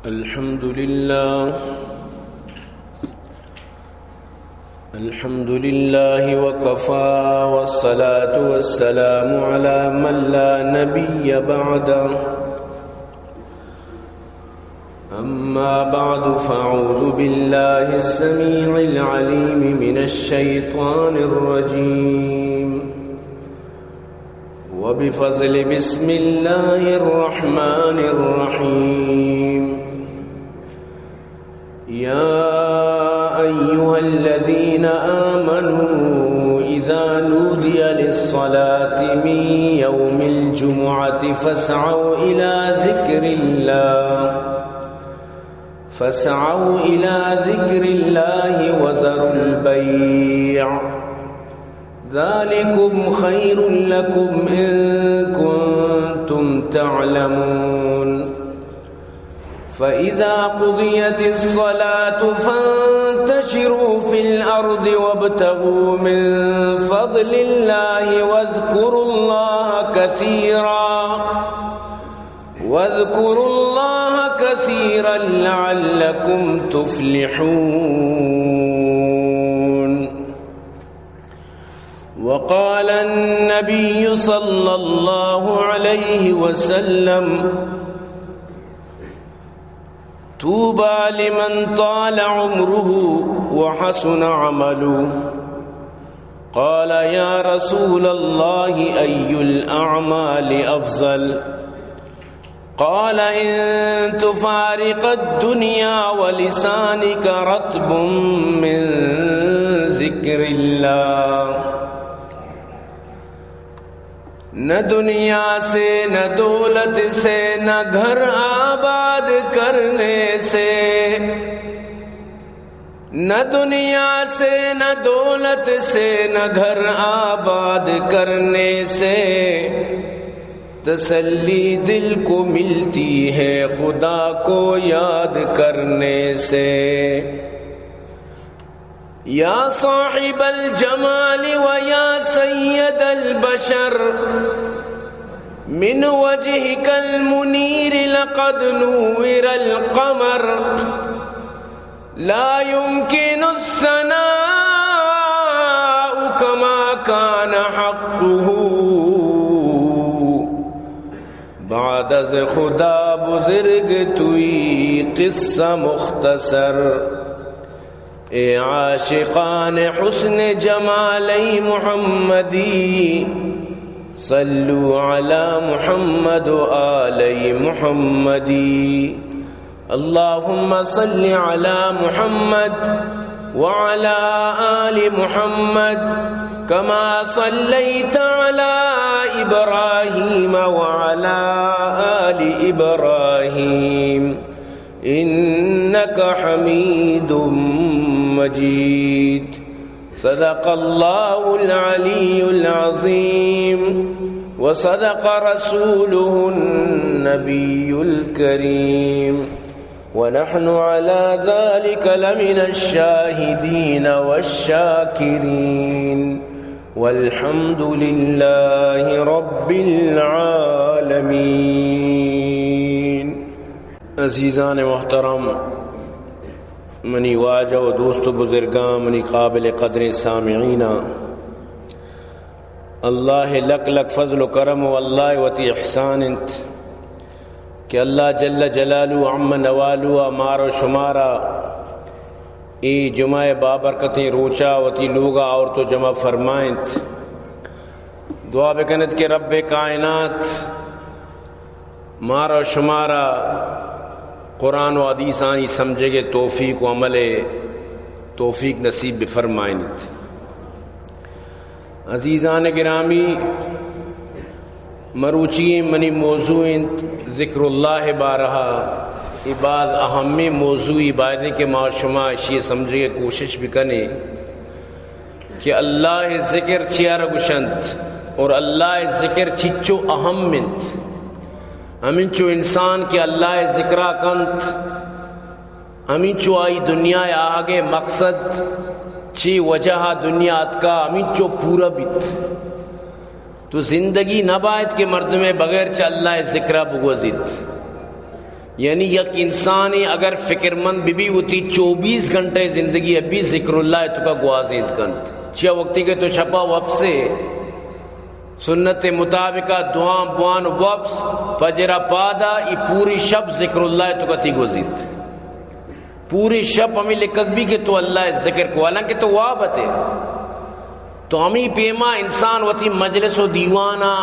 الحمد لله. الحمد لله وكفى، والصلاة والسلام على من لا نبي بعده. أما بعد، فأعوذ بالله السميع العليم من الشيطان الرجيم. وبفضل بسم الله الرحمن الرحيم. يا أيها الذين آمنوا إذا نودي للصلاة من يوم الجمعة فاسعوا إلى ذكر الله، فاسعوا إلى ذكر الله وذروا البيع، ذلكم خير لكم إن كنتم تعلمون. فإذا قضيت الصلاة فانتشروا في الأرض وابتغوا من فضل الله واذكروا الله كثيرا، واذكروا الله كثيرا لعلكم تفلحون. وقال النبي صلى الله عليه وسلم: طوبى لمن طال عمره وحسن عمله. قال: يا رسول الله، أي الأعمال أفضل؟ قال: أن تفارق الدنيا ولسانك رطب من ذكر الله. نہ دنیا سے، نہ دولت سے، نہ گھر آباد کرنے سے، نہ دنیا سے، نہ دولت سے، نہ گھر آباد کرنے سے، تسلی دل کو ملتی ہے خدا کو یاد کرنے سے۔ يا صاحب الجمال ويا سيد البشر، من وجهك المنير لقد نور القمر، لا يمكن الثناء كما كان حقه بعد از خدا بزرگ توئی قصہ مختصر۔ اے عاشقان حسن جمال محمدی، صلوا علی محمد و آل محمدی۔ اللهم صل على محمد وعلى آل محمد كما صليت على إبراهيم وعلى آل إبراهيم إنك حميد مجيد. صدق الله العلي العظيم وصدق رسوله النبي الكريم ونحن على ذلك لمن الشاهدين والشاكرين والحمد لله رب العالمين. عزیزان محترم، منی واجہ و دوست و بزرگاں، منی قابل قدریں سامعیناں، اللہ لک لک فضل و کرم و اللہ وتی احسان انت کہ اللہ جل جلالہ عم نوالہ مارا و شمارا اے جمعہ بابرکتیں روچا وتی لوگا آورت و جمع فرمائنت۔ دعا بکنت کہ رب کائنات مارا و شمارا قرآن و حدیثانی سمجھگ توفیق و عمل توفیق نصیب بفرمائنت۔ عزیزان گرامی، مروچی منی موضوع انت ذکر اللہ بارہا۔ اے باز اہمیں موضوعی، بایدیں کہ ما شما اشی سمجھگ کوشش بکنیں کہ اللہ ذکر چیارا گوشنت اور اللہ ذکر چچو اہم انت۔ ہمینچو انسان کہ اللہ ذکرا کنت، ہمینچو آئی دنیا آہگے مقصد چی وجہ دنیا اتکا، ہمینچو پورا بیت۔ تو زندگی نہ باید کہ مردمے بغیر چہ اللہ ذکرا بگوزیت۔ یعنی یک انسانے اگر فکرمند بہ بی، وتی چوبیس گھنٹہ زندگی ابھی ذکر اللہ توکا گوازینت کنت۔ چیا وقتی کہ تو شپا وپسے، سنت مطابقہ دعا بوان وپس، فجر پادا ای پوری شپ ذکر اللہ توکا تی گوزیت۔ پوری شپ ہمیں لکھگ بی کہ تو اللہ ذکر کو، حالانکہ تو واب اتے۔ تو ہمیں پیما انسان وتی مجلس و دیوانا،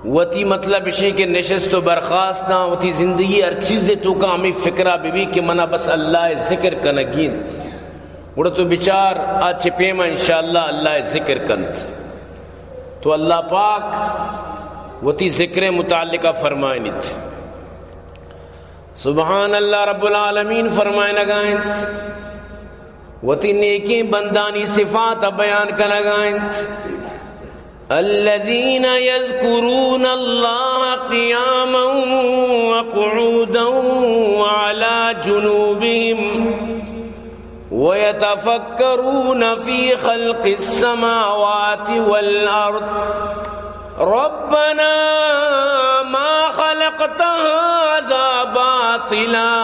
وتی مطلب اشی کہ نشست و برخاستاں، وتی زندگی ہر چیز توکا ہمیں فکرہ بہ بی کہ منا بس اللہ ذکر کنگی انت۔ گڑا تو بچار آ چہ پیما انشاءاللہ اللہ ذکر کنت۔ تو اللہ پاک وتی ذکر متعلقہ فرمائنیت۔ سبحان اللہ رب العالمین فرمائنگا انت، وتی نیکیں بندانی صفات بیان کنگا انت۔ الذين يذكرون الله قياما وقعودا وعلى جنوبهم ويتفكرون في خلق السماوات والأرض ربنا ما خلقت هذا باطلا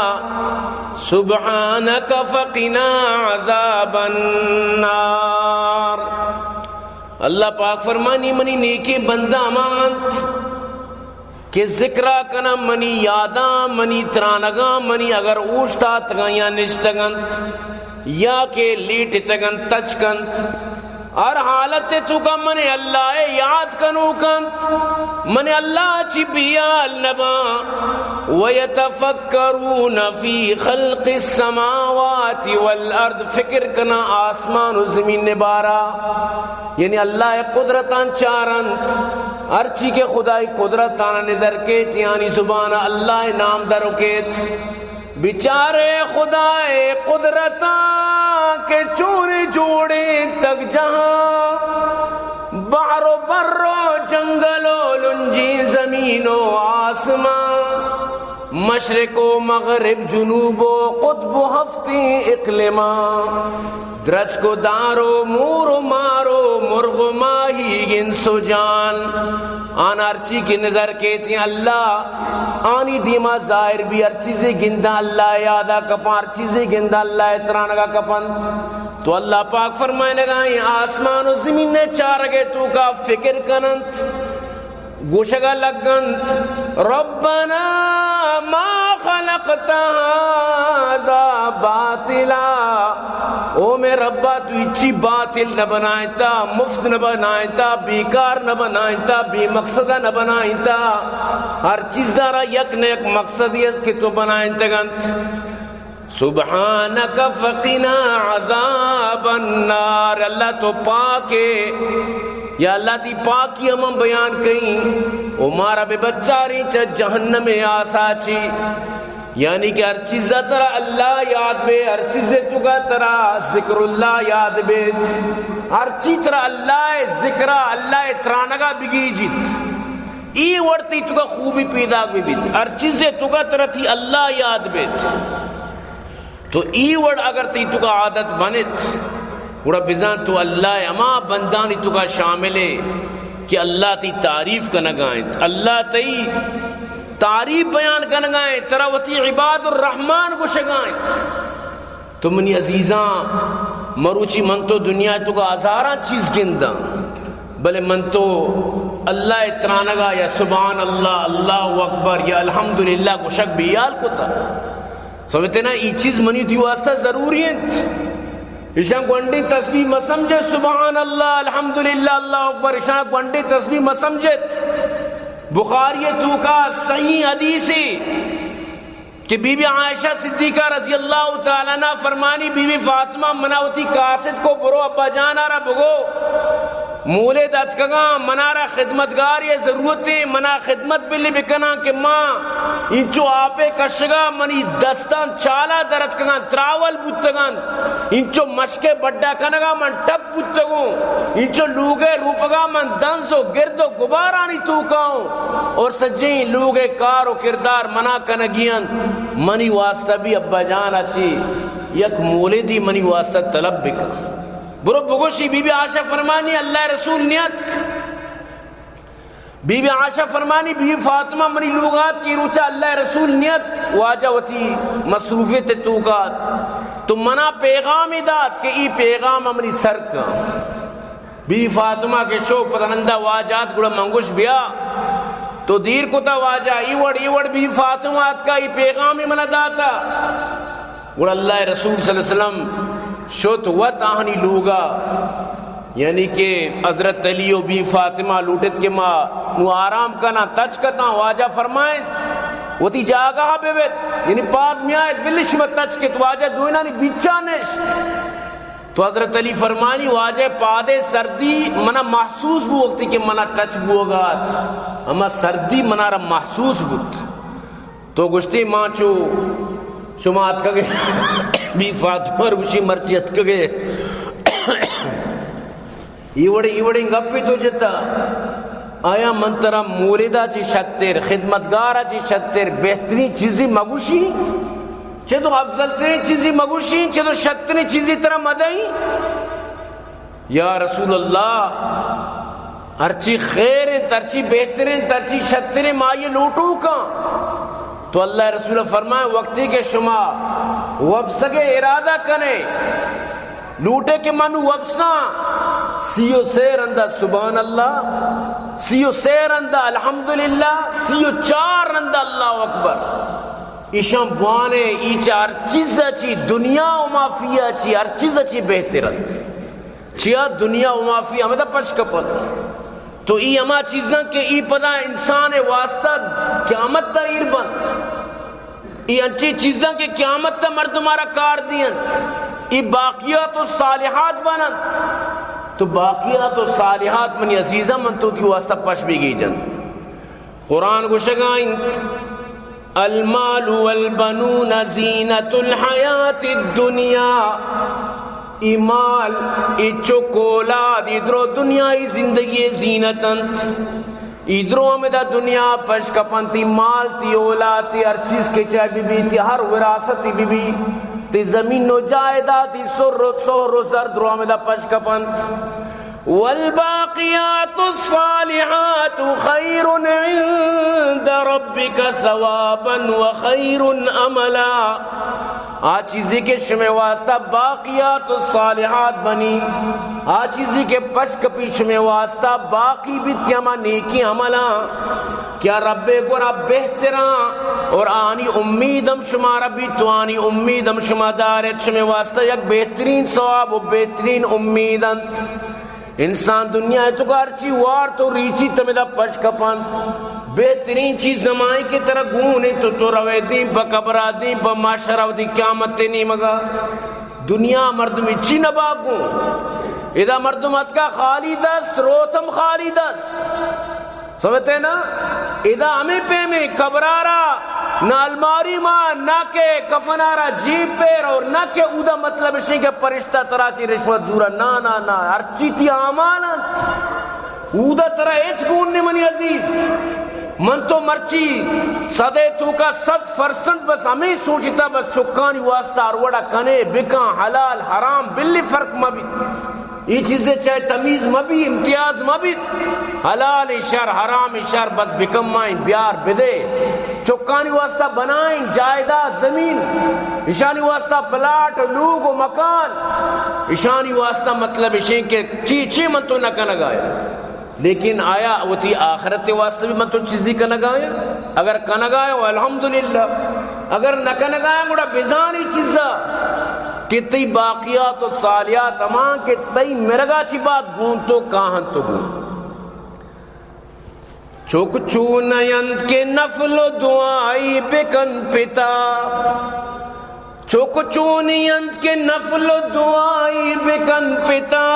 سبحانك فقنا عذاب النار۔ اللہ پاک فرمانی، منی نیکیں بندہ ہما انت کہ ذکرا کناں، منی یاداں، منی ترانگاں، منی اگر اوشتاتگاں یا نشتگنت یا کہ لیٹتگنت، تچکنت، ہر حالت توکا من اللہ یاد کنوکنت، من اللہ چی بیال نباں۔ ويتفكرون في خلق السماوات والأرض، فکر کناں آسمان و زمین بارا، یعنی اللہ قدرتان چارنت، ہرچی کہ خدائی قدرتان نظر کیت، یعنی زبان اللہ نام در کیت۔ بچارے خدائے قدرتاں کہ چون جوڑیں تک جہاں، بحر و بر و جنگل و لنجیں زمین و آسمان، مشرق و مغرب، جنوب و قطب و ہفتیں اقلیماں، درچک و دار و مور و مار و مرغ و ماہی، انس و جان، آن ہرچی کہ نظر کیت اللہ، آنی دیما ظاہر بی، ہر چیزے گنداں اللہ یادا کپاں، ہر چیزے گنداں اللہ ترانگا کپن۔ تو اللہ پاک فرمائنگا ایں، آسمان و زمین چارگے توکا فکر کننت، گوشگا لگنت، ربنا ما خلقت هذا باطلا، او مئے ربا، تو ہچی باطل نہ بنائینتا، مفت نہ بنائینتا، بیکار نہ بنائینتا، بے مقصد نہ بنائینتا، ہر چیزا را یک نہ یک مقصدی است کہ تو بنائینتگنت۔ سبحانک فقنا عذاب النار، اللہ تو پاک ئے، یا اللہ تی پاکی ہم بیان کئیں، او مارا بہ بچاریں چہ جہنم آسا چی۔ یعنی کہ ہر چیزا ترا اللہ یاد بے، ہر چیزے توکا ترا ذکر اللہ یاد بیت، ہر چی ترا اللہ ذکرا، اللہ ترانگا بگیجیت۔ ای وڑ تئی توکا خوبی پیداک بہ بیت، ہر چیزے توکا ترا تی اللہ یاد بیت۔ تو ای وڑ اگر تئی توکا عادت بنت، گڑا بزان تو اللہ ہما بندانی توکا شامل ئے کہ اللہ تئی تعریف کنگا انت، اللہ تئی تعریف بیان کنگا انت، ترا وتی عباد الرحمن گوشگا انت۔ تو منی عزیزاں، مروچی من تو دنیا توکا ہزاراں چیز گنداں، بلے من تو اللہ ترانگا یا سبحان اللہ، اللہ اکبر یا الحمدللہ گوشگ بیال کتا۔ سمجھتے نا، ای چیز منی تی واسطہ ضروری انت۔ ایشاں گونڈیں تسبیح مہ سمجھے، سبحان اللہ، الحمدللہ، اللہ اکبر، ایشاں گونڈیں تسبیح مہ سمجھت۔ بخاری توکا صحیح حدیثے کہ بی بی عائشہ صدیقہ رضی اللہ تعالی عنہا فرمانی، بی بی فاطمہ، منا وتی قاصد کو، برو ابا جانا را بگو، مولد اتکگاں، منارا خدمتگارے ضرورت ایں، منا خدمت بلی بکناں کہ ما انچو آپے کشگا منی دستاں چالا درتکگاں، تراول بوتگاں، انچو مشکے بڈا کنگا من ٹپ بوتگوں، انچو لوگے روپگا من دنز و گرد و گبارانی توکا اوں، اور سجیں لوگے کار و کردار منا کنگی انت۔ منی واسطہ بھی ابا جان اچی یک مولدی منی واسطہ طلب بکن۔ برو بگوشی، بی بی عائشہ فرمانی، اللہ رسول نیاتک۔ بی بی عائشہ فرمانی، بی بی فاطمہ منی لوگ ءَ ات کہ روچا اللہ ءِ رسول نیت، واجہ وتی مصروفیت ءِ توکا ات، تو منا پیغامے دات کہ ای پیغام منی سر کن۔ بی بی فاطمہ کہ شو پدا نندا واجہ ات، گڑا من گوش بیا، تو دیر کتا واجہ، ای وڑ، ای وڑ بی بی فاطمہ اتکا، ای پیغامے منا داتا۔ گڑا اللہ ءِ رسول صلی اللہ علیہ وسلم شت وت آہانی لوگا، یعنی کہ حضرت علی و بی بی فاطمہ لوٹت کہ ما نو آرام کناں، تچک اتاں، واجہ فرمائنت وتی جاگہ ببت، یعنی پاد میایت، بلے شما تچک ات، واجہ دوئینانی بیچا نشت۔ تو حضرت علی فرمانی، واجہ پادے سردی منا محسوس بو، وقتی کہ منا ٹچ بوگا ات، ہما سردی منارا محسوس بوت۔ تو گوشتی، ما چو شما اتکگے، بی فاطمہ روشی مرچی اتکگے، ای وڑے، ای وڑیں گپے تو جتا، آیا من ترا مولدا چی شتر، خدمتگارا چی شتر، بہترین چیزی مگوشی؟ چہ تو افضل ترین چیزی مگوشی؟ چہ تو شترین چیزی ترا مدئی؟ یا رسول اللہ، ہرچی خیر انت، ہرچی بہتر انت، ہرچی شتر انت، ما آئی لوٹوکاں۔ تو اللہ رسول فرمائے، وقتی کہ شما وپسگے ارادہ کنے، لوٹے کہ من وپساں، سی و سے رندا سبحان اللہ، سی و سے رندا الحمدللہ، سی و چار رندا اللہ اکبر۔ ایشان بوانے، ای چہ ہر چیز چی، دنیا و ما فیہا چی، ہر چیز چی بہتر انت۔ چیا؟ دنیا و ما فیہا ہمدا پش کپنت۔ تو ای ہما چیزاں کہ ای پدا انسان واسطہ قیامت تا ایر بنت۔ ای انچیں چیزاں کہ قیامت تا مردم آرا کار دینت۔ ای باقیات و صالحات بننت۔ تو باقیات و صالحات منی عزیزاں من تو دی واسطہ پش بگیجن۔ قرآن گوشگا انت، المال والبنون زینت الحیات الدنیا۔ ای مال، ای چک اولاد، ای درو دنیای زندگی زینت انت۔ ای درو ہمدا دنیا پش کپنت، ای مال، تی اولاد، تی ہر چیز کہ چاہے بی بی، تی ہر وراثت بی بی، تی زمین و جائیداد، تی سر و سہر و زر درو ہمدا پش کپنت۔ والباقیات الصالحات خیر عند ربک ثوابا وخیر املا۔ آ چیزی کہ شمے واسطہ باقیات الصالحات بنی، آ چیزی کہ پش کپی شمے واسطہ باقی بیت ہما نیکی عملاں، کیا رب گورا بہتراں اور آنی امید ہم شمارا بیت، تو آنی امید ہم شما دارت، شمے واسطہ یک بہترین ثواب و بہترین امید انت۔ انسان دنیا ءِ توکا ہرچی وارت و ریچیت ہمدا پش کپنت۔ بہترین چیز ہمائی کہ ترا گون انت و تو روے دیم پہ قبرا، دیم پہ محشرا، وتی قیامت ءِ نیمگا۔ دنیا مردم ہچی نبا گون۔ ادا مردم اتکا خالی دست، روت ہم خالی دست۔ سمجھتے نا؟ ادا ہمے پیمیں قبرارا نہ الماری ما، نہ کہ کفنارا جیب پیر، اور نہ کہ اودا مطلب اشیں کہ پرشتہ ترا چی رشوت زورا۔ نا، نا، نا، ہرچی تی اعمال انت، اودا ترا ہچ گون نے منی عزیز۔ من تو مرچی صدے توکا صد پرسنٹ بس ہمے سوچتا، بس چکانی واسطہ ہر وڑا کنے، بکاں، حلال، حرام، بلی فرق مبیت۔ ای چیزے چاہے تمیز مبی، امتیاز مبیت۔ حلال شر، حرام شر، بس بکمائیں، بیار بدے۔ چکانی واسطہ بنائیں، جائیداد، زمین۔ اشانی واسطہ پلاٹ، لوگ و مکان۔ اشانی واسطہ مطلب اشیں کہ چی، چی من تو نہ کنگا ایں۔ لیکن آیا وتی آخرت واسطہ بھی من تو چیزی کنگا ایں؟ اگر کنگا ایں، الحمدللہ۔ اگر نہ کنگا ایں، گڑا بزانی چیزا کہ تئی باقیات و صالحات ہمان کہ تئی مرگا چی بعد گون تو کاہن تو گون۔ چک چون انت کہ نفل و دعائی بکن پتا، چک چونی انت کہ نفل و دعائی بکن پتا،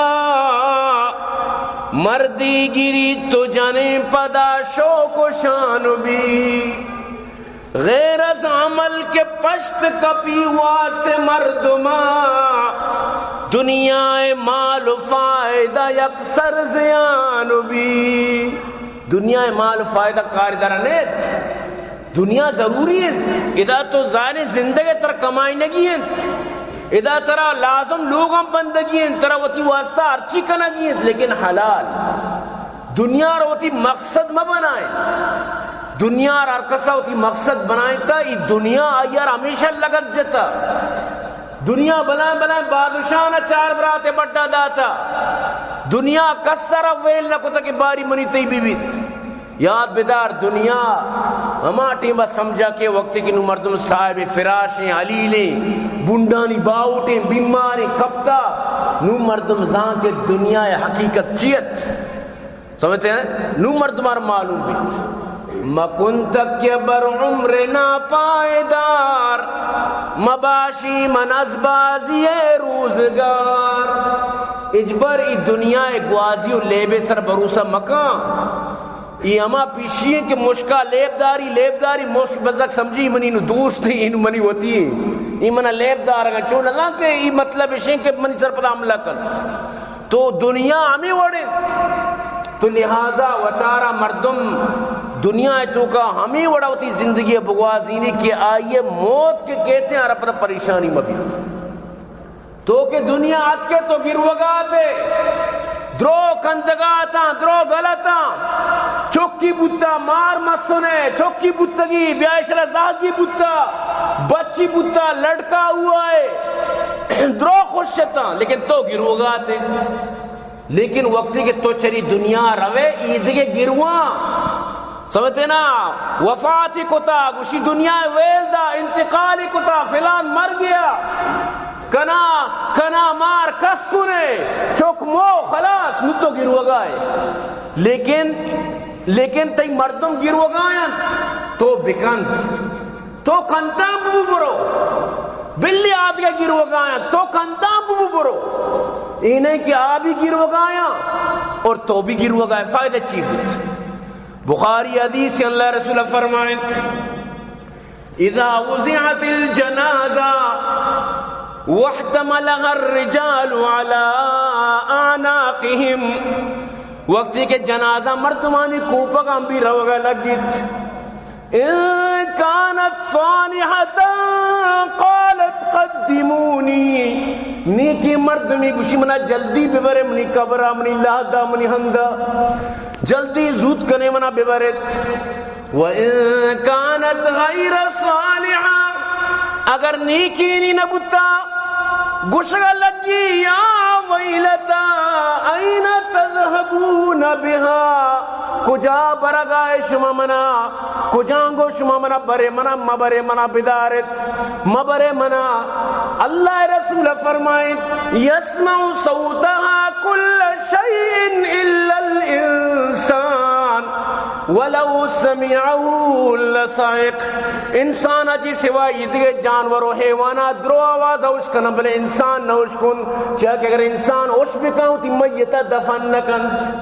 مردی گری تو جنیں پدا شوق و شان بی۔ غیر از عمل کہ پشت کپی واسطے مردما، دنیا مال و فائدہ یک سر زیان بی۔ دنیا مال و فائدہ کار دارا نیت۔ دنیا ضروری انت۔ ادا تو ظاہر زندگ تر کمائنگی انت۔ ادا ترا لازم لوگاں بندگی انت، ترا وتی واسطہ ہرچی کنگی انت، لیکن حلال۔ دنیا ءَ وتی مقصد مہ بنائیں۔ دنیا ءَ ہر کس ءَ وتی مقصد بنائیں تا، ای دنیا آئی ءَ ہمیشہ لگت جتا۔ دنیا بلائیں بلائیں بادشاہاں چار برات ءَ بڈا داتا۔ دنیا کس ءَ را ویل نہ کتا کہ باری منی تئی بہ بیت۔ یاد بدار، دنیا ہما ٹیم ءَ سمجھا کہ وقتی کہ نوں مردم صاحب فراشیں، علیلیں، بنڈانی باہوٹیں، بیماریں، کپتا، نوں مردم زان کہ دنیا ءِ حقیقت چی ات۔ سمجھتے ہیں؟ نوں مردمار معلوم بیت۔ مکن تکیہ بر عمر ناپائیدار، مباشی من از بازی روزگار۔ ہچبر ای دنیا ءِ گوازی و لیب ءِ سر بھروسہ مکن۔ ای ہما پیشی ہیں کہ مشکا لیب داری، لیب داری، مشک بزگ سمجھی منی نو دوست ہیں، اینو منی وتی ہیں۔ ای منا لیب دارگا چون نہ کہ ای مطلب اشیں کہ منی سر پدا حملہ کنت۔ تو دنیا ہمے وڑ انت۔ تو لہذا وتارا مردم دنیا ءِ توکا ہمے وڑا وتی زندگی ءَ بگوازینی کہ آئی ءِ موت کہ کیت انت، آرا پدا پریشانی مہ بیت۔ تو کہ دنیا اتکے تو گروگا اتے، درو کندگا اتاں، درو گل اتاں، چکی بوتا، مار مسنے، چکی بوتگی، بیا اشرا زاگی بوتا، بچی بوتا، لڑکا ہوا ہے، درو خوش اتاں، لیکن تو گروگا اتے۔ لیکن وقتی کہ تو چری دنیا روے، ای دگہ گرواں، سمجھتے نا؟ وفاتی کتا، گوشی دنیا ویل دا، انتقالی کتا، فلان مر گیا، کنا، کنا مار کس کنے، چک مو، خلاص، نو تو گروگا ہے۔ لیکن، لیکن تئی مردم گروگا انت، تو بکنت۔ تو کنتاں ببو برو۔ بلی آدگہ گروگایاں، تو کنتاں ببو برو۔ اے نہیں کہ آ بھی گروگایاں اور تو بھی گروگائے، فائدہ چی بوت؟ بخاری حدیث، اللہ رسول فرمائنت، اذا وضعت الجنازہ واحتملها الرجال على اعناقهم، وقتی کہ جنازہ مردمانی کوپگاں بھی روگا لگیت، ان کانت صالحة قالت قدمونی، نیکی مردمی گوشی منا جلدی ببرے منی قبرا، منی لحدا، منی ہندا، جلدی زود کنے منا ببرت۔ و ان کانت غیر صالحة، اگر نیکی نی نبوتا، گوشگا لگی، یا ویلتا، این تذهبون بها، کجا برگائے شما منا؟ کجانگو شما منا برے، منا مبرے، منا بدارت، مبرے منا۔ اللہ رسول فرمائیں، یسمع صوتها کل شیء الا الانسان ولو سمعه لصعق۔ انسان چی سوا ایدگہ جانور و حیوانات درو آواز اوش کنن، بلے انسان نہ اوش کن، چیا کہ اگر انسان اوش بکن، وتی میت دفن نہ کنت،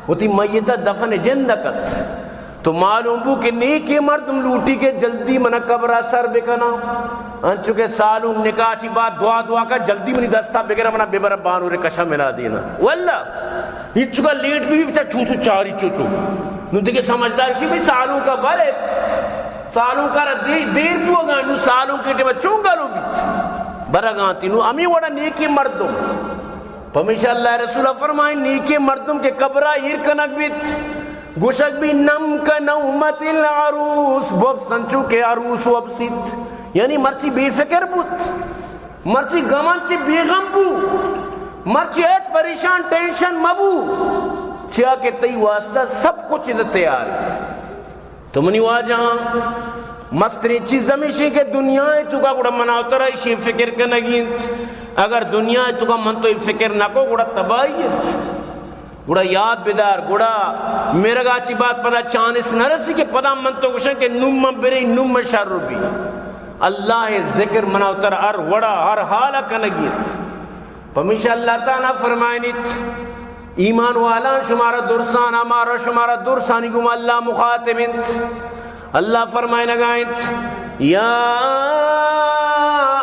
وتی میت دفن جند نہ کنت۔ تو معلوم بو کہ نیکیں مردم لوٹی کہ جلدی منا قبرا سر بکناں، انچو کہ سالونک نکاح چی بعد دعا دعا کا، جلدی منی دستا بگر، منا ببر بانور کشا منا دینا۔ واللہ ہچ کا لیٹ بھی بچا چوچو چاری چوچو۔ نو دیگه سمجھدار شی بھئی سالونک بارے، سالونک را دے-، دیر بوگا، نو سالونک ٹیم چون گلو بیت۔ برگانتی نو امی وڑا نیکیں مردم۔ پمیشا اللہ رسول فرمائیں، نیکیں مردم کہ قبرا ایر کنگ بیت، گوشگ بی، نم کا نومت العروس، بوب سنچو کہ عروس وپسیت، یعنی مرچی بے فکر بوت، مرچی گمان چی بے غم بو، مرچی ایت پریشان ٹینشن مبو، چیا کہ تئی واسطہ سب کچھ اد تیار ہے۔ تو منی واجہاں، مستریں چیز ہمیشی کہ دنیا ءِ توکا گڑا منا و ترا ایشی فکر کنگی انت۔ اگر دنیا ءِ توکا من تو فکر نہ کو، گڑا تباہی انت۔ گڑا یاد بدار، گڑا مرگا چی بعد پدا چانس نہ رسی کہ پدا من تو گوشن کہ نوم من برے، نوم من شر بی۔ اللہ ءِ ذکر منا و ترا ہر وڑا، ہر حالا کنگی انت۔ پمیشا اللہ تعالی فرمائنیت، ایمان والاں شمارا درسان، ہمارا شمارا درسانی گوما اللہ مخاطب انت۔ اللہ فرمائنگا انت، یا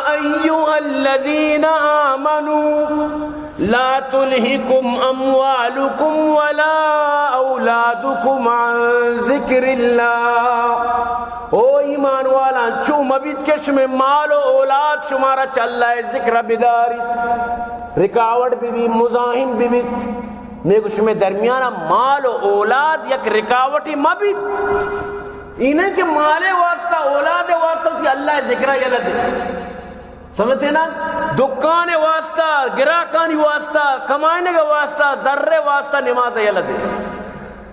ایھا الذین آمنوا لا تلھکم اموالکم ولا اولادکم عن ذکر اللہ۔ او ایمان والاں، چو مبیت کہ شمے مال و اولاد شمارا چہ اللہ ءِ ذکر بداریت، رکاوٹ ببیت، مزاحم ببیت۔ مئے گوں شمئے درمیان ءَ مال و اولاد یک رکاوٹے مہ بیت۔ اے نہ کہ مال ءِ واسطہ، اولاد ءِ واسطہ وتی اللہ ءِ ذکر ءَ یلہ دے۔ سمجھتے نا؟ دکان ءِ واسطہ، گراکانی واسطہ، کمائینگ ءِ واسطہ، زر ءِ واسطہ نماز ءَ یلہ دے۔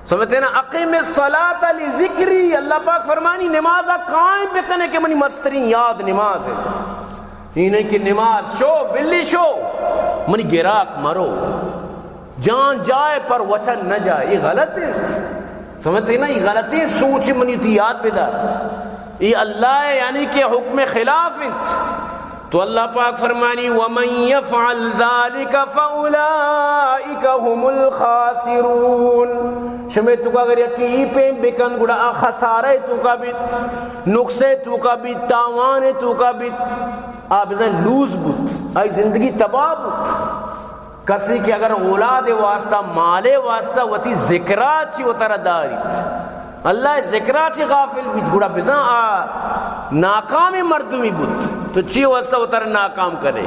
سمجھتے نا؟ اقم الصلاۃ لذکری، اللہ پاک فرمانی، نماز ءَ قائم بکنے کہ منی مستریں یاد نماز اِنت۔ اے نہ کہ نماز شو، بلی شو، منی گراک مرو۔ جان جائے پر وچن نہ جائے، اے غلط اِنت۔ سمجھتے نا؟ اے غلطیں سوچ، منی تئی یاد بدار۔ اے اللہ ءِ یعنی کہ حکم خلاف اِنت۔ تو اللہ پاک فرمانی، ومن یفعل ذلک فاولئک هم الخاسرون۔ شمئے توکا اگر یکے اے پیم بکن، گڑا آ خسارہ ءِ توکا بیت، نقص ءِ توکا بیت، تاوان ءِ توکا بیت۔ آ بزاں لوز بوت، آئی زندگی تباہ بوت۔ کسے کہ اگر اولاد ءِ واسطہ، مال ءِ واسطہ وتی ذکر ءَ چہ وتارا داریت، اللہ ءِ ذکر ءَ چہ غافل بیت، گڑا بزاں آ ناکامیں مردمے بوت۔ تو چی واسطہ وتارا ناکام کنے؟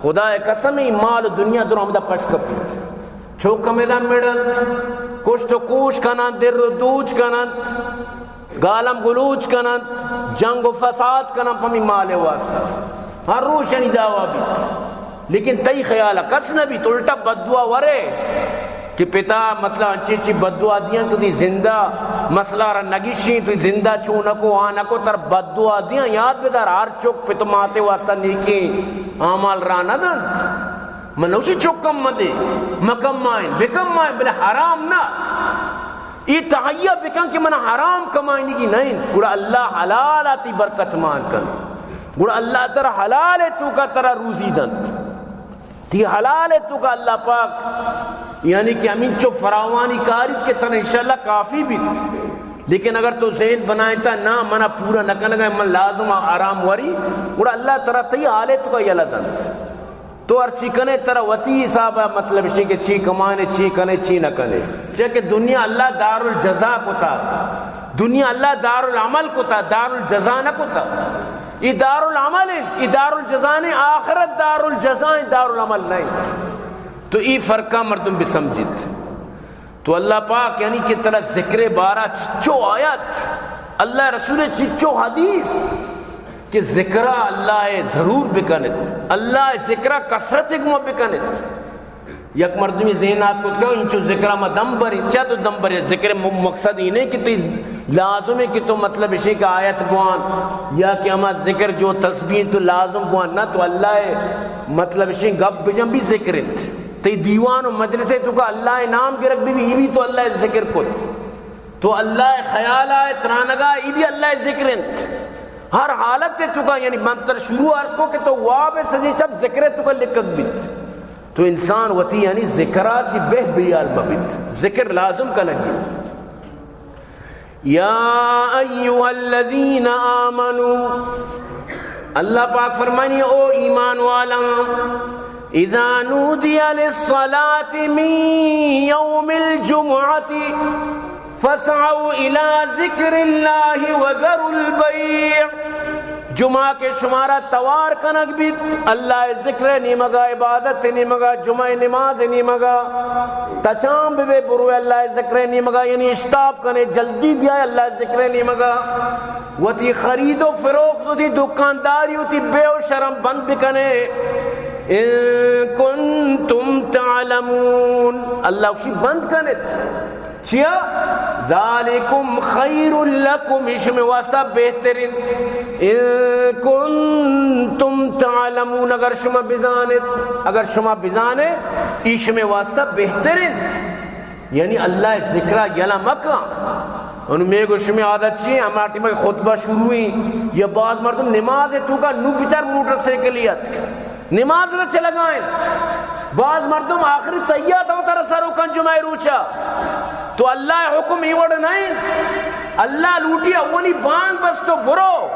خدا ءِ قسم، اے مال و دنیا درو ہمدا پش کپیت۔ چوک ہمیدا مڑنت، کشت و کوش کننت، در و دوچ کننت۔ گالم گلوچ کننت، جنگ و فساد کننت پمی مال ءِ واسطہ۔ ہر روچ آنی دعویٰ بیت۔ لیکن تئی خیال ءَ کس نہ بیت، الٹا بددعا ورے کہ پتا، مطلب، انچی چی بددعا دیاں کہ تئی زندہ مسئلہ را نگیشیں، تئی زندہ چو نکو، آ نکو، تر بددعا دیاں۔ یاد بدار، ہر چک پت و مات ءِ واسطہ نیکیں اعمال را نہ دنت۔ من نوشی چکم مدے، مکمائیں، بکمائیں، بلے حرام نہ۔ اے تہیا بکن کہ من حرام کمائینگی نہ اِنت، گڑا اللہ حلال ءَ تئی برکت مان کنت، گڑا اللہ ترا حلال ءِ توکا ترا روزی دنت۔ تئی حلال ءِ توکا اللہ پاک، یعنی کہ ہمینچو فراوانی کاریت کہ ترا انشاءاللہ کافی بیت۔ لیکن اگر تو ذہن بنائینتا، نہ، منا پورا نہ کنگا، من لازم آرام وری، گڑا اللہ ترا تئی حال ءِ توکا یلہ دنت۔ تو ہر چی کنے، ترا وتی حساب ءَ مطلب شی کہ چی کمانے، چی کنے، چی نہ کنے۔ چیا کہ دنیا اللہ دار الجزا کتا، دنیا اللہ دار العمل کتا، دار الجزا نہ کتا۔ اے دار العمل اِنت، اے دار الجزا نہ اِنت، آخرت دار الجزا اِنت، دار العمل نہ اِنت۔ تو اے فرقا مردم بسمجھیت۔ تو اللہ پاک یعنی کہ ترا ذکر ءِ بارہ چچو آیت، اللہ ءِ رسول ءِ چچو حدیث کہ ذکر ءَ اللہ ءَ ضرور بکنت، اللہ ءِ ذکر ءَ کثرت ءِ گوما بکنت۔ یک مردمی ذہن ءَ آتک کت کہ انچو ذکر ءَ ما دم بریں، چیا تو دم برے؟ ذکر ءِ م-، مقصد اے نہ اِنت کہ تو لازم اِنت کہ تو مطلب اِش اِنت کہ آیت بوان یا کہ ہما ذکر جو تسبیح تو لازم بوان، نہ، تو اللہ ءِ مطلب اِش اِنت گپ بجن بھی ذکر اِنت۔ تئی دیوان و مجلس ءِ توکا اللہ ءِ نام گرگ بہ بی، اے بھی تو اللہ ءِ ذکر کت۔ تو اللہ ءِ خیال ءَ ترانگا، اے بھی اللہ ءِ ذکر اِنت۔ ہر حالت ءِ توکا، یعنی من ترا شروع عرض کو کہ تو واب ءِ سجیں شپ ذکر ءِ توکا لکگ بیت۔ تو انسان وتی یعنی ذکر ءَ چہ بے حیال مہ بیت۔ ذکر لازم کنگی۔ یا ایھا الذین آمنوا، اللہ پاک فرمانی، او ایمان والاں، اذا نودی للصلاۃ من یوم الجمعۃ فاسعوا الی ذکر اللہ وذروا البیع۔ جمعہ کہ شمارا توار کنگ بیت، اللہ ءِ ذکر ءِ نیمگا، عبادت ءِ نیمگا، جمعہ ءِ نماز ءِ نیمگا، تچان ببے، بروئے اللہ ءِ ذکر ءِ نیمگا، یعنی اشتاپ کنے، جلدی بیائے اللہ ءِ ذکر ءِ نیمگا۔ وتی خرید و فروخت، وتی دکانداری، وتی بے و شرم بند بکنے۔ ان کنتم تعلمون، اللہ گوشی بند کنت۔ چیا؟ ذالکم خیر لکم، اے شمے واسطہ بہتر انت۔ ان کنتم تعلمون، اگر شما بزانت، اگر شما بزانے، اے شمے واسطہ بہتر انت۔ یعنی اللہ ذکرا یلا مکن۔ انو مے گو شمے عادت چی؟ ہما ٹیما خطبہ شروع ایں یا باز مردم نماز توکا نو بچار موٹر سائیکل ات۔ نماز ءَ چہ لگائیں۔ باز مردم آخری تحیات ہم ترا سر کن جمعہ روچا۔ تو اللہ حکم ای وڑ نہیں۔ اللہ لوٹی اولی بانگ بس تو برو۔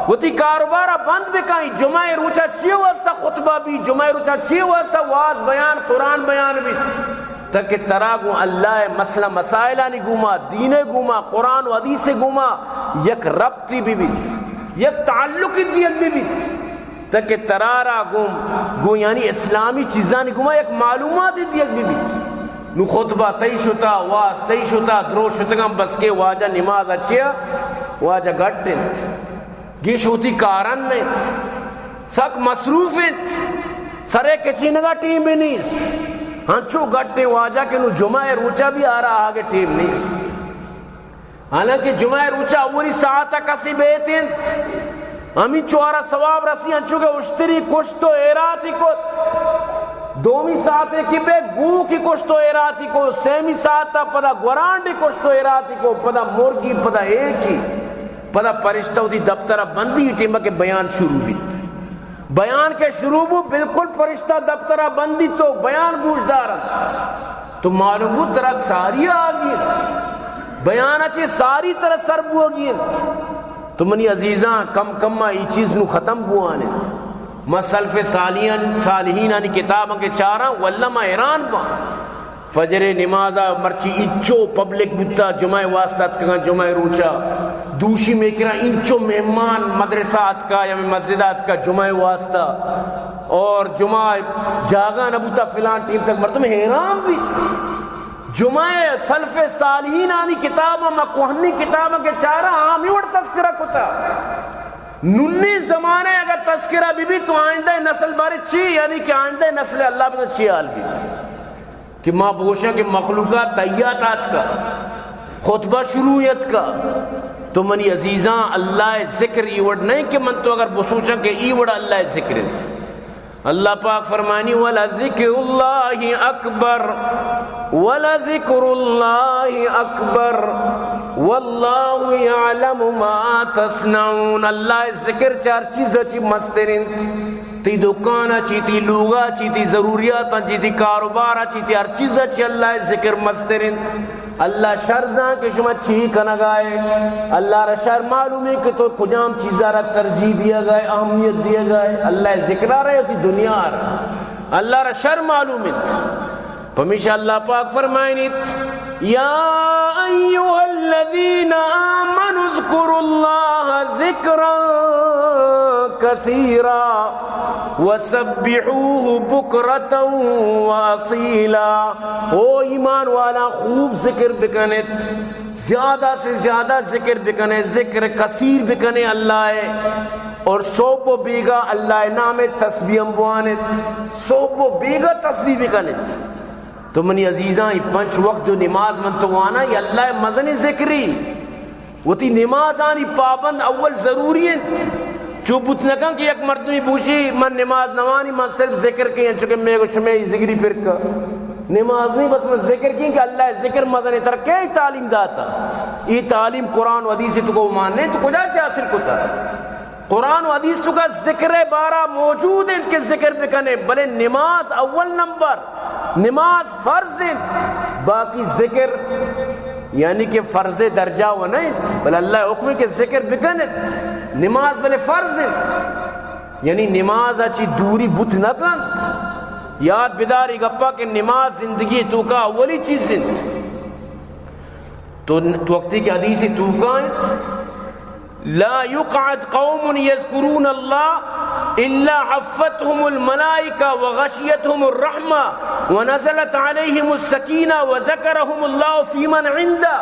وتی کاروبار بند بکائیں۔ جمعہ روچا چی واسطہ خطبہ بی؟ جمعہ روچا چی واسطہ واز بیان، قرآن بیان بی؟ تاکہ ترا گوں اللہ مسئلہ مسائلانی گوما، دین گوما، قرآن و حدیث گوما یک ربطی بی بیت، یک تعلقی دیگ بی بیت۔ تاکہ ترارا گوں، گوں یعنی اسلامی چیزانی گوما یک معلومات دیگ بہ بیت۔ نو خطبہ تئی شتا، واز تئی شتا، درو شتگاں، بس کہ واجہ نماز اچیا، واجہ گٹ انت، گیش وتی کارن انت، سک مصروف انت، سرے کچینگا ٹیم بھی نیست۔ ہنچو گٹ انت واجہ کہ نو جمعہ روچا بھی آرا آگے ٹیم نیست۔ حالانکہ جمعہ روچا اولی ساعت کسی بیت انت، ہمینچو آرا ثواب رسی، انچو کہ اشتری کشت و ایراتی کت۔ دومی ساعت کہ بے گوکی کشت و ایراتی کو، سیمی ساعت پدا گورانڈی کشت و ایراتی کو، پدا مرگی، پدا ایکی، پدا پرشتہ وتی دفتر بندی ٹیم کہ بیان شروع بیت۔ بیان کہ شروع بو، بالکل پرشتہ دفتر بندی تو بیان گوش دارن۔ تو معلوم بو ترا ساری آگی انت۔ بیان چہ ساری ترا سر بوگی انت۔ تو منی عزیزاں، کم کم ای چیز نو ختم بوان انت۔ ما سلف صالحین، صالحینانی کتاباں کہ چاراں، واللہ ما حیران باں۔ فجر نمازا مرچی انچو پبلک بوتا، جمعہ واسطہ اتکگاں، جمعہ روچا دوشی میکرا انچو مہمان مدرسہ اتکا یا مسجد اتکا جمعہ واسطہ، اور جمعہ جاگا نہ بوتا فلان ٹیم تک، مردم حیران بی۔ جمعہ سلف صالحینانی کتاباں، ما کوہنی کتاباں کہ چارا آمی وڑ تذکرہ کتا۔ ننی زمانہ اگر تذکرہ بی بی تو آئندہ نسل بارے چی، یعنی کہ آئندہ نسل اللہ بزن چی حال بی۔ کہ ما بگوشاں کہ مخلوقات تحیات آتکا، خطبہ شروع اتکا، تو منی عزیزاں، اللہ ذکر ای وڑ نہیں کہ من تو اگر بسوچاں کہ ای وڑ اللہ ذکر انت۔ اللہ پاک فرمانی، "ولذکر اللہ اکبر، ولذکر اللہ اکبر، واللہ یعلم ما تصنعون۔" اللہ ذکر چار چیز چی مستر انت۔ تئی دکان ء چی، تئی لوگ ء چی، تئی ضروریات ء چی، تئی کاروبار ء چی، تئی ہر چیز ء چی اللہ ء ذکر مستر انت۔ اللہ شر زان کہ شما چی کنگ ء ئے۔ اللہ را شر معلوم انت کہ تو کجام چیز ء را ترجیح دیگ ء ئے، اہمیت دیگ ء ئے۔ اللہ ء ذکر ء را، تئی دنیا ء را۔ اللہ را شر معلوم انت۔ پمیشا اللہ پاک فرمائنیت، یا ایھا الذین آمنوا اذکروا اللہ ذکرا کثیرا وسبحوہ بکرة واصیلا۔ او ایمان والا، خوب ذکر بکنت، زیادہ سے زیادہ ذکر بکنے، ذکر کثیر بکنے اللہ ء، اور صبح و بیگا اللہ ء نام ء تسبیح ہم بوانت، صبح و بیگا تسبیح بکنت۔ تو منی عزیزاں، اے پنچ وقت جو نماز من تو وانا، اے اللہ ء مزنیں ذکری۔ وتی نمازانی پابند اول ضروری انت۔ چو بوت نکن کہ یک مردمی بوشی، من نماز نوانی، من صرف ذکر کئی، انچو کہ میں گو شمے ذکری پر کا۔ نماز نہیں، بس من ذکر کئی کہ اللہ ء ذکر مزنیں۔ ترا کئے تعلیم داتا؟ اے تعلیم قرآن و حدیث تو کو ماننے، تو کجا چہ حاصل کتا؟ قرآن و حدیث تو کا ذکر بارہ موجود انت کہ ذکر بکنے، بلے نماز اول نمبر، نماز فرض انت، باقی ذکر یعنی کہ فرض درجہ و نہ انت، بلے اللہ حکم کہ ذکر بکنت، نماز بلے فرض انت، یعنی نماز اچی دوری بوت نہ کنت۔ یاد بداری گپا کہ نماز زندگی توکا اولی چیز انت۔ تو، تو وقتی کہ حدیث توکا انت، لا يقعد قوم يذكرون الله إلا حفتهم الملائكة وغشيتهم الرحمة ونزلت عليهم السكينة وذكرهم الله فيمن عنده۔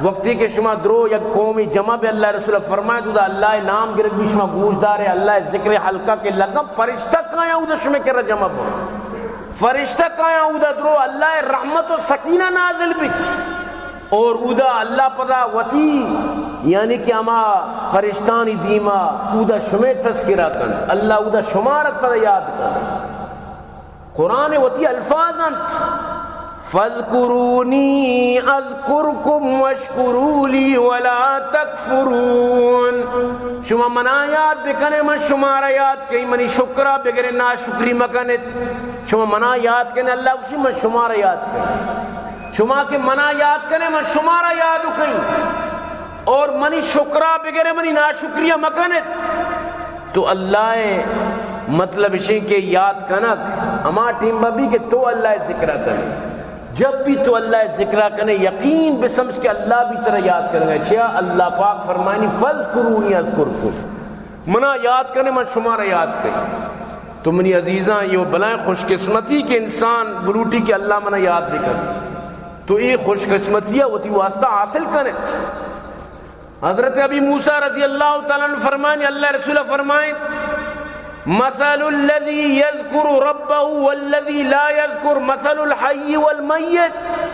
وقتی کہ شما درو یک قومی جمع بے، اللہ رسول فرمائے، تو دا اللہ نام گرگ بھی شما گوش دارے، اللہ ذکر حلقہ کے لگا، فرشتہ کایاں اودا شما کرا جمع بو۔ فرشتہ کایاں اودا درو، اللہ رحمت و سکینہ نازل بیت۔ اور اودا اللہ پدا وتی، یعنی کہ ہما فرشتانی دیما اودا شمے تذکرہ کنت، اللہ اودا شمارت پدا یاد کنت۔ قرآن وتی الفاظ انت، فاذکرونی اذکرکم واشکروا لی ولا تکفرون۔ شما منا یاد بکنے، من شمارا یاد کئی، منی شکرا بگرے، ناشکری مکنت۔ شما منا یاد کنے، اللہ گوشی، من شمارا یاد کئی۔ شما کہ منا یاد کنے، من شمارا یاد کئی۔ اور منی شکرا بگرے، منی ناشکریا مکنت۔ تو اللہ ء مطلب اشیں کہ یاد کنگ ہما ٹیم بہ بی کہ تو اللہ ء ذکرا کنے۔ جب بھی تو اللہ ء ذکرا کنے، یقین بہ سمجھ کہ اللہ بھی ترا یاد کنگا۔ چیا؟ اللہ پاک فرمائنی، فاذکرونی اذکرکم۔ منا یاد کنے، من شمارا یاد کئی۔ تو منی عزیزاں، یہ بلائیں خوش قسمتی کہ انسان بلوٹی کہ اللہ منا یاد بکن۔ تو یہ خوش قسمتی وتی واسطہ حاصل کنے۔ حضرت ابی موسیٰ رضی اللہ تعالیٰ عنہ فرمائیں، اللہ رسول فرمائیں، مثل الذي يذكر ربه والذي لا يذكر مثل الحي والميت۔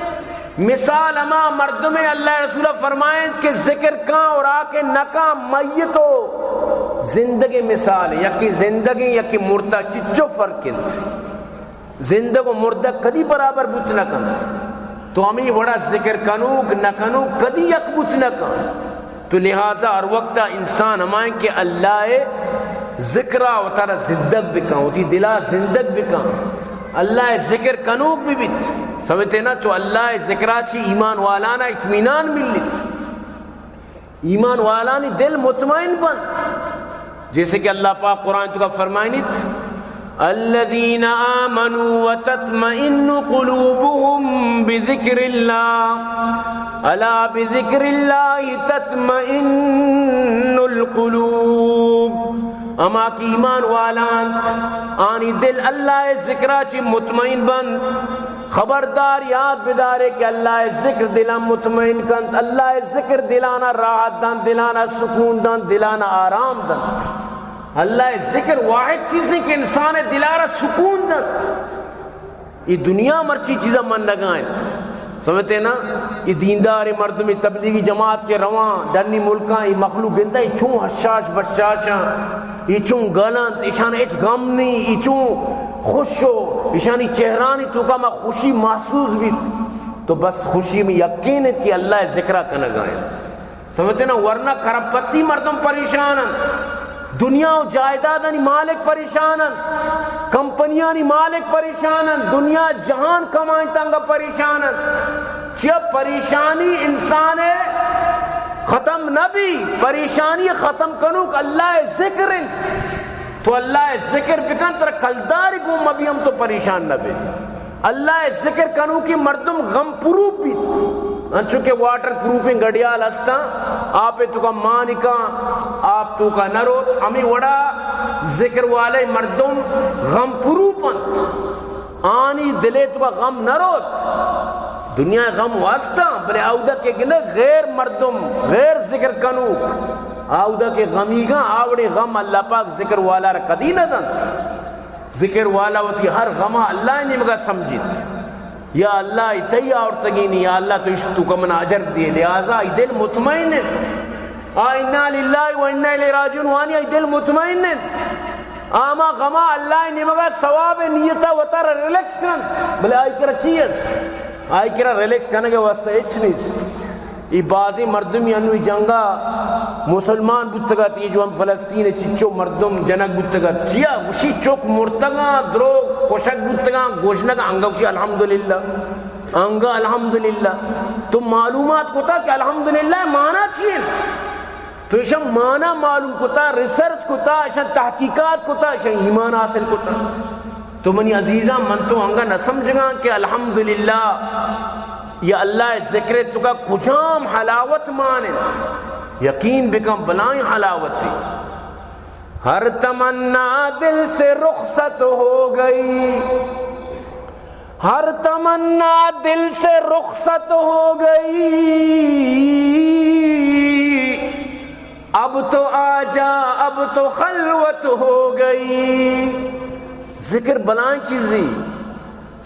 مثال ہما مردم، اللہ رسول فرمائیں، کہ ذکر کاں اور آ کہ نہ کاں، میت و زندگ مثال، یکی زندگیں، یکی مردہ، چچو فرق انت۔ زندگ و مردگ کدی برابر بوت نہ کنت۔ تو ہمے وڑا ذکر کنوک نہ کنوک کدی یک بوت نہ کنت۔ تو لہذا ہر وقتا انسان ہمائیں کہ اللہ ذکرا وتارا زندگ بکن، وتی دلا زندگ بکن، اللہ ذکر کنوک بہ بیت۔ سمجھتے نا؟ تو اللہ ذکرا چی ایمان والانا اطمینان ملیت۔ ایمان والانی دل مطمئن بنت، جیسے کہ اللہ پاک قرآن تو کا فرمائنیت، الذين آمنوا وتطمئن قلوبهم بذكر الله، ألا بذكر الله تطمئن القلوب۔ ہما کہ ایمان والا انت، آنی دل اللہ ذکرا چی مطمئن بنت۔ خبردار، یاد بدارے کہ اللہ ذکر دلاں مطمئن کنت، اللہ ذکر دلانا راحت دنت، دلانا سکون دنت، دلانا آرام دنت۔ اللہ ذکر واحد چیزیں کہ انسان دلارا سکون دنت۔ یہ دنیا مرچی چیزاں من نگائیں۔ سمجھتے نا؟ یہ دیندار مردم، یہ تبلیغی جماعت کے رواں، ڈنی ملکاں، یہ مخلوق گندہ، یہ چون حشاش بشاشاں، یہ چون گلنت، ایشان ہچ غم نہیں، یہ چون خوش ہو، ایشانی چہرانی توکا ما خوشی محسوس بیت۔ تو بس خوشی میں یقین ہے کہ اللہ ذکرہ کنگائیں۔ سمجھتے نا؟ ورنہ کرپتی مردم پریشان انت، دنیا و جائیدادانی مالک پریشان انت، کمپنیانی مالک پریشان انت، دنیا جہان کمائیں تنگا پریشان انت۔ چیا پریشانی انسان ختم نہ بی، پریشانی ختم کنوک اللہ ذکر انت۔ تو اللہ ذکر بکن، ترا کلدار گون مبی ہم تو پریشان نہ بے۔ اللہ ذکر کنوکی مردم غم پروف بیت۔ انچو کہ واٹر پروفیں گڑیال ہستاں، آپ توکا مانکاں، آپ توکا نہ روت، ہمیں وڑا ذکر والے مردم غم پروف انت۔ آنی دلے توکا غم نہ روت۔ دنیا غم واسطہ، بلے آودا کہ گندے غیر مردم، غیر ذکر کنوک، آودا کہ غمیگاں، آوڑے غم اللہ پاک ذکر والا را کدی نہ دنت۔ ذکر والا وتی ہر غما اللہ نیمگا سمجھیت۔ یا اللہ، ای تئی آورتگینی، یا اللہ، تو اشت تو کمن اجر دے، لہذا ای دل مطمئن انت۔ آ انا للہ و انا الیہ راجعون وانی ای دل مطمئن انت۔ آما غما اللہ نیمگا ثواب نیتا وتارا ریلیکس کن، بلے آئی کرا چی است؟ آئی کرا ریلیکس کنگے واسطہ ہچ نیست۔ ای بازیں مردمی انوی جنگا مسلمان بوتگات، یہ جو ہم فلسطین چچو مردم جنگ بوتگات، چیا گوشی چک مرتگاں، درو کشک بوتگاں، گوشنگا انگا گوشی الحمدللہ، انگا الحمدللہ۔ تو معلومات کتا کہ الحمدللہ مانا چی انت؟ تو ایشاں مانا معلوم کتا، ریسرچ کتا، ایشاں تحقیقات کتا، ایشاں ایمان حاصل کتا۔ تو منی عزیزاں، من تو انگا نہ سمجھگاں کہ الحمدللہ یا اللہ ذکر توکا کجام حلاوت مان انت۔ یقین بکن بلائیں حلاوتے۔ ہر تمنا دل سے رخصت ہو گئی، ہر تمنا دل سے رخصت ہو گئی، اب تو آجا، اب تو خلوت ہو گئی۔ ذکر بلائیں چیزی،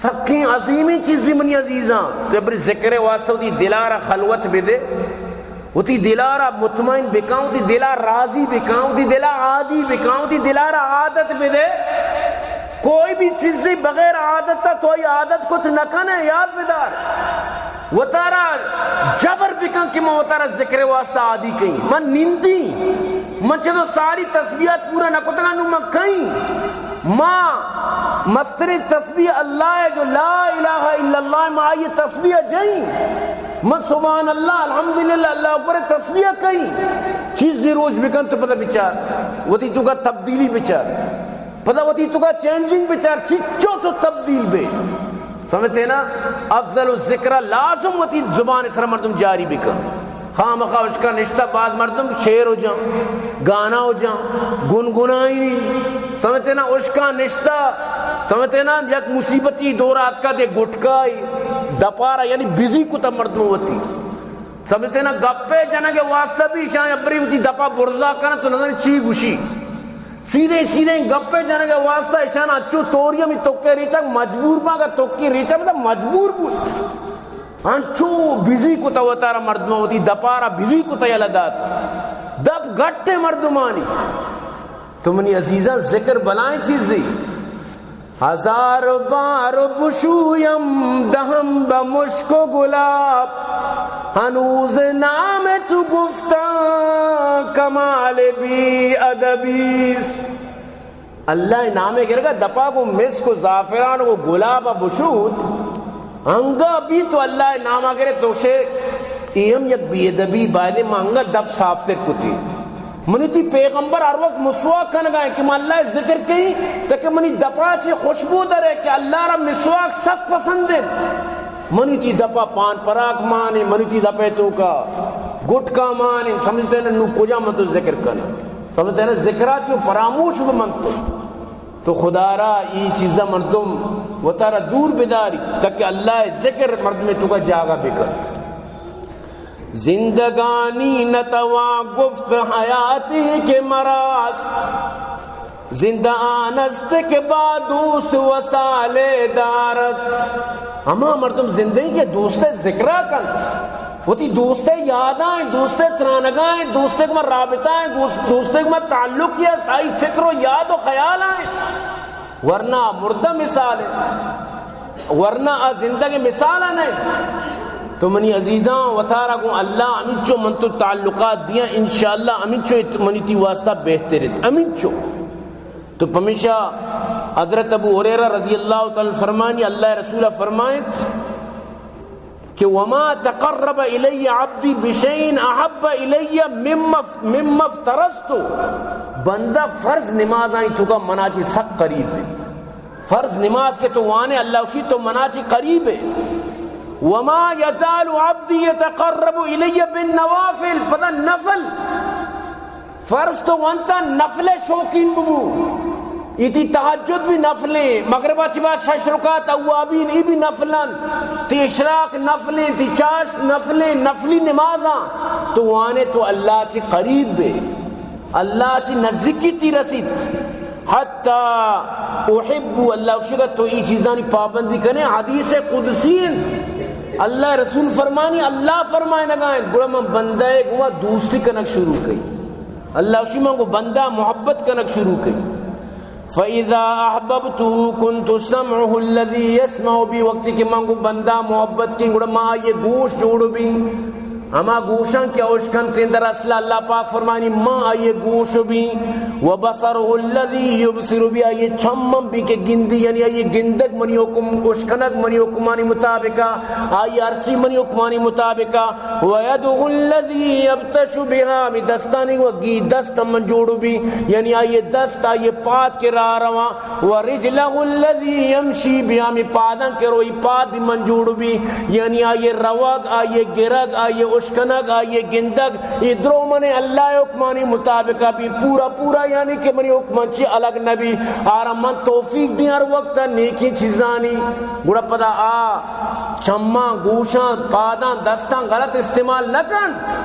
سکیں عظیمیں چیزی منی عزیزاں۔ تو ابری ذکر واسطہ وتی دلارا خلوت بدے، وتی دلارا مطمئن بکن، وتی دلا راضی بکن، وتی دلا عادی بکن، وتی دلارا عادت بدے۔ کوئی بھی چیزی بغیر عادت تا تو ای عادت کت نہ کنے، یاد بدار۔ وتارا جبر بکن کہ من وتارا ذکر واسطہ عادی کئیں۔ من نندی، من چدو ساری تسبیحات پورا نہ کتگاں، نو من کئیں۔ ما مستریں تسبیح اللہ ہے جو لا الہ الا اللہ، ما آئی تسبیح جئیں۔ من سبحان اللہ، الحمدللہ، اللہ اکبر تسبیح کئیں۔ چیزی روچ بکن تو پدا بچار، وتی توکا تبدیلی بچار، پدا وتی توکا چینجنگ بچار، چچو تو تبدیل بے۔ سمجھتے نا؟ افضل الذکر لازم وتی زبان سر مردم جاری بکن۔ خامخا اشکا نشتہ، باز مردم شعر و جان، گانا و جان، گنگنائی، سمجھتے نا، اشکا نشتہ، سمجھتے نا، یک مصیبتی دور آتکا دے گٹکائی دپارا، یعنی بزی کتا مردم وتی۔ سمجھتے نا، گپے جنگ واسطہ بھی شاہ ابری وتی دپا برزا کرن تو نظر چی گوشی۔ سیدھے سیدھے گپے جنگ واسطہ اشان اچو توری ہمی توکے ریچا مجبور با، اگر توکی ریچا بدا مجبور بود۔ انچو بزی کتا وتارا مردم وتی دپارا بزی کتا یلہ دات۔ دپ گٹے مردمانی۔ تو منی عزیزاں، ذکر بلائیں چیزی۔ ہزار بار بشویم دهم به مشک و گلاب، هنوز نام تو گفتن کمال بی ادبی است۔ اللہ نامے گرگا دپا گو مسک و زعفران و گلاب بشود، انگا بھی تو اللہ ناما گرے تو شے، اے ہم یک بے ادبی بایدے ما انگا دپ صاف تر کتی۔ منی تی پیغمبر ہر وقت مسواک کنگا ہے کہ من اللہ ذکر کئی تاکہ منی دپا چے خوشبو درے کہ اللہ را مسواک سک پسند ہے۔ منی تی دپا پان پراک مانے، منی تی دپے توکا گٹکا مانے، سمجھتے نا نو کجا من تو ذکر کنے؟ سمجھتے نا ذکرا چو پراموش بمن تو۔ تو خدا را ای چیزا مردم وتارا دور بداری تاکہ اللہ ذکر مردم توکا جاگہ بکن۔ زندگانی نتوان گفت حیاتی که مراست، زنده آن است که با دوست وصال دارد۔ ہما مردم زندگی کہ دوست ذکرا کنت، وتی دوست یاداں، دوست ترانگاں، دوست کہ ما رابطہ ہیں، دوست، دوست کہ ما تعلق یا آئی فکر و یاد و خیال ہیں۔ ورنہ مردہ مثال انت، ورنہ آ زندگ مثال نہ انت۔ تو منی عزیزاں، وتارا گوں اللہ ہمینچو من تو تعلقات دیاں، انشاءاللہ ہمینچو ات-، منی تی واسطہ بہتر انت، ہمینچو۔ تو پمیشا حضرت ابو ہریرہ رضی اللہ تعالی عنہ فرمانی، اللہ رسول فرمائت، کہ وما تقرب الی عبدی بشیء احب الی مما اف-، مما افترضت۔ بندہ فرض نمازانی توکا منا چی سک قریب ہے۔ فرض نماز کہ تو وانے، اللہ اشی تو منا چی قریب ہے۔ وما یزال عبدی یتقرب الی بالنوافل، پدا نفل۔ فرض تو وانتا، نفل شوقین ببو۔ ایتی تہجد بھی نفلیں، مغربا چی بعد شش رکعت اوابین، ای بھی نفلن۔ تی اشراق نفلیں، تی چاشت نفلیں، نفلی نمازاں۔ تو وانے تو اللہ چی قریب بے، اللہ چی نزدیکی تی رسیت۔ حتی احب، اللہ اشی کہ تو ای چیزانی پابندی کنے، حدیث قدسی انت۔ اللہ رسول فرمانی، اللہ فرمائنگا انت، گڑا من بندہ گوا دوستی کنگ شروع کئی۔ اللہ اشی من گو بندہ محبت کنگ شروع کئی۔ فإذا أحببته كنت سمعه الذي يسمع به، وقتی کہ من گو بندہ محبت کیں، گڑا ما آئیے گوش جوڑ بیں۔ ہما گوشاں کہ اوشکنتیں، در اصل اللہ پاک فرمانی، ما آئیے گوش بیں۔ وبصره الذي يبصر به، آئیے چم من بیں کہ گندی، یعنی آئیے گندگ منی حکم، اوشکنگ منی حکمانی مطابقہ، آئی ہرچی منی حکمانی مطابقہ۔ ويده الذي يبطش بها، ہمی دستانی و گی دست من جوڑ بی، یعنی آئیے دست، آئیے پاد کہ راہ رواں۔ ورجله الذي يمشي بها، ہمی پاداں کہ روئی پاد بھی من جوڑ بی، یعنی آئیے روگ، آئیے گرگ، آئیے اشکنگ، آئیے گندگ، اے درو من اللہ حکمانی مطابقہ بی پورا پورا، یعنی کہ منی حکمان چی الگ نبی، آرا من توفیق دی ہر وقت نیکی چیزانی۔ گڑا پدا آ چماں، گوشاں، پاداں، دستاں غلط استعمال نہ کنت۔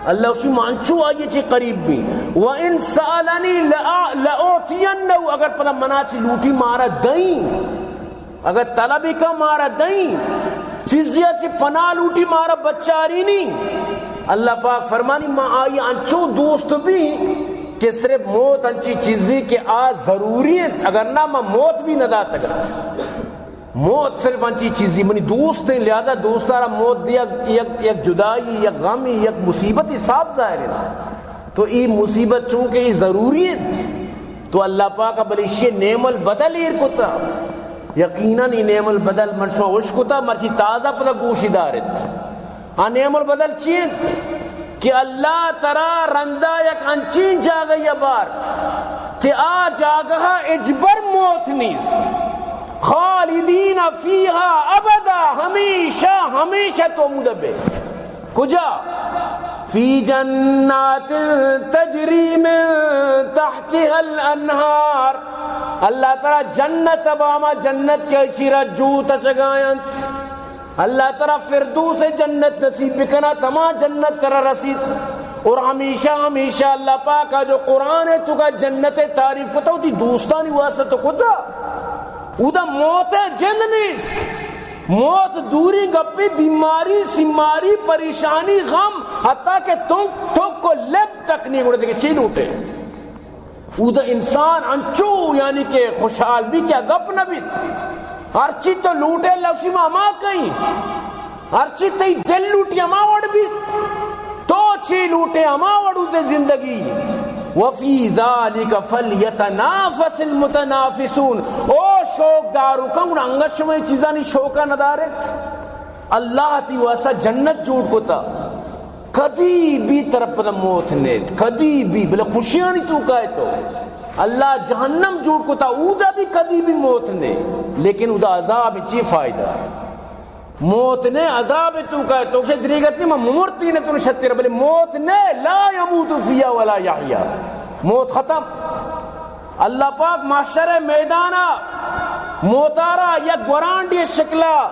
اللہ اشی من انچو آئیے چی قریب بی۔ وإن سألني لأ-، لأعطينه، اگر پدا منا چی لوٹی مارا دئیں، اگر طلبی کا مارا دئیں، چیزیا چی پناہ لوٹی مارا بچارینی۔ اللہ پاک فرمانی، ما آئی انچو دوست بی کہ صرف موت انچی چیزی کہ آ ضروری انت، اگر نہ ما موت بھی نہ داتگ ات۔ موت صرف انچی چیزی منی دوست ہیں، لہذا دوستارا موت دیا یک، یک جدائی، یک غمی، یک مصیبت حساب ظاہر ہے۔ تو ای مصیبت چونکہ ای ضروری ہے، تو اللہ پاک بلے اشی نعم البدل ایر کتا۔ یقیناً ای نعم البدل من شما وش کتا، مرچی تازہ پدا گوشی دارت۔ آ نعم البدل چی انت؟ کہ اللہ ترا رندا یک انچین جاگہ یا بارت کہ آ جاگہ اجبر موت نیست۔ خالدین فیہا ابدا، ہمیشہ، ہمیشہ تو ہمودا بے۔ کجا؟ فی جنات تجری من تحتها الانہار۔ اللہ تعالی جنت ءَ با، ہما جنت کہ چیرا جوت چگاینت۔ اللہ تعالی فردوس جنت نصیب بکنات، ہما جنت ترا رسیت۔ اور ہمیشہ، ہمیشہ اللہ پاک ءَ جو قرآن ءِ توکا جنت ءِ تعریف کتا، وتی دوستانی واسطہ تو کتا۔ اودا موت ءِ جند نیست۔ موت دوریں گپے، بیماری، سیماری، پریشانی، غم، حتیٰ کہ تنک، تک و لب تک نہیں، گڑا دگہ چی لوٹے؟ اودا انسان انچو یعنی کہ خوشحال بی کہ گپ نہ بیت۔ ہرچی تو لوٹے، لوشی ما ہما کئیں۔ ہرچی تئی دل لوٹی ہما وڑ بیت۔ تو چی لوٹے ہما وڑ اودا زندگی۔ وفی ذلک فلیتنافس المتنافسون۔ او شوق داروکاں، گڑا انگت شما اے چیزانی شوقا ندارے؟ اللہ تی واسطہ جنت جوڑ کتا، کدی بھی ترا پدا موت نیت، کدی بھی، بلے خوشیانی توکا ئے تو۔ اللہ جہنم جوڑ کتا، اودا بھی کدی بھی موت نے، لیکن اودا عذاب، چی فائدہ؟ موت نے، عذاب توکا ئے تو، گشے دریگت نے، ما ممرتی نے تو شتر، بلے موت نے، لا یموت فیہا ولا یحیا۔ موت ختم۔ اللہ پاک محشر ءِ میدانا موتارا یک گورانڈی شکلا،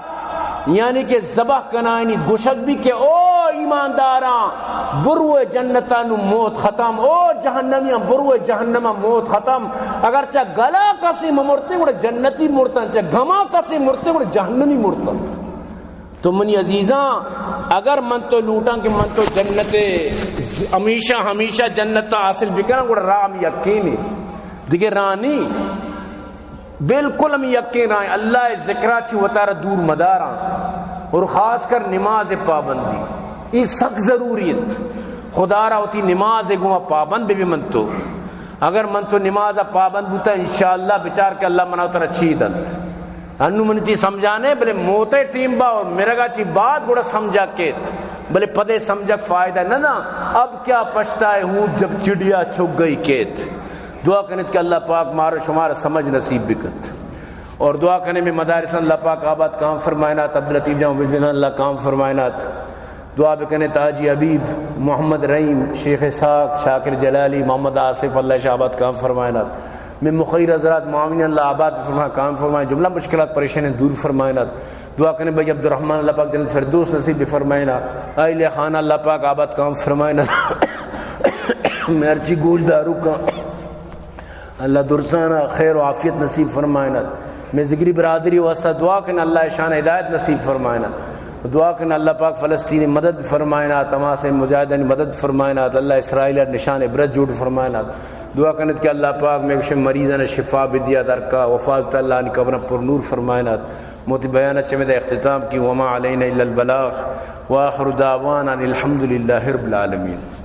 یعنی کہ ذبح کنائینی، گوشگ بی کہ او ایمانداراں، برو جنتا، نو موت ختم، او جہنمیاں، برو جہنما، موت ختم۔ اگر چہ گلا کسے ممرتے گڑا جنتی مرتن، چہ گما کسے مرتے گڑا جہنمی مرتن۔ تو منی عزیزاں، اگر من تو لوٹاں کہ من تو جنت، ہمیشہ، ہمیشہ جنت حاصل بکناں، گڑا راہ ہم یکینے، دگہ راہ نی۔ بالکل ہم یکیں راہ، اللہ ذکرا چی وتارا دور مداراں، اور خاص کر نماز پابندی، یہ سک ضروری ہے۔ خدا را وتی نماز گوا پابند بی من تو۔ اگر من تو نماز پابند بوتا، انشاءاللہ بچار کہ اللہ منا ترا چی دنت۔ انو من تی سمجھانے، بلے موتے ٹیم با اور مرگا چی بعد گڑا سمجھا کیت، بلے پدے سمجھا فائدہ نہ دا۔ اب کیا پچھتائے ہوں جب چڑیا چھگ گئی کیت۔ دعا کنت کہ اللہ پاک مارا شمارا سمجھ نصیب بکنت۔ اور دعا کنے میں مدارساں اللہ پاک آباد کام فرمائنات، عبداللطیف جان وجدان اللہ کام فرمائنات۔ دعا بکنے تاجی حبیب، محمد رحیم، شیخ اسحاق، شاکر جلالی، محمد آصف، اللہ شاہ آباد کام فرمائنات۔ میں مخیر حضرات معاون اللہ آباد فرما، کام فرمائے، جملہ مشکلات پریشانیں دور فرمائنات۔ دعا کنے بھائی عبدالرحمن اللہ پاک جنت فردوس نصیب بفرمائنا۔ اہل خانہ اللہ پاک آباد کام فرمائنا۔ میں ہرچی گوش داروکاں اللہ درسانا خیر و عافیت نصیب فرمائنا۔ میں ذکری برادری واسطہ دعا کن اللہ شان ہدایت نصیب فرمائنا۔ دعا کن اللہ پاک فلسطین مدد فرمائنا، تماس مجاہدین مدد فرمائنا، اللہ اسرائیل نشان عبرت جوڑ فرمائنا۔ دعا کنت کہ اللہ پاک میں گوشے مریضان شفا بدیا، درکا وفات اللہ ان قبر پر نور فرمائنا۔ موتی بیان چمد اختتام کی، وما علینا الا البلاغ، وآخر دعوانا ان الحمد للہ رب العالمین۔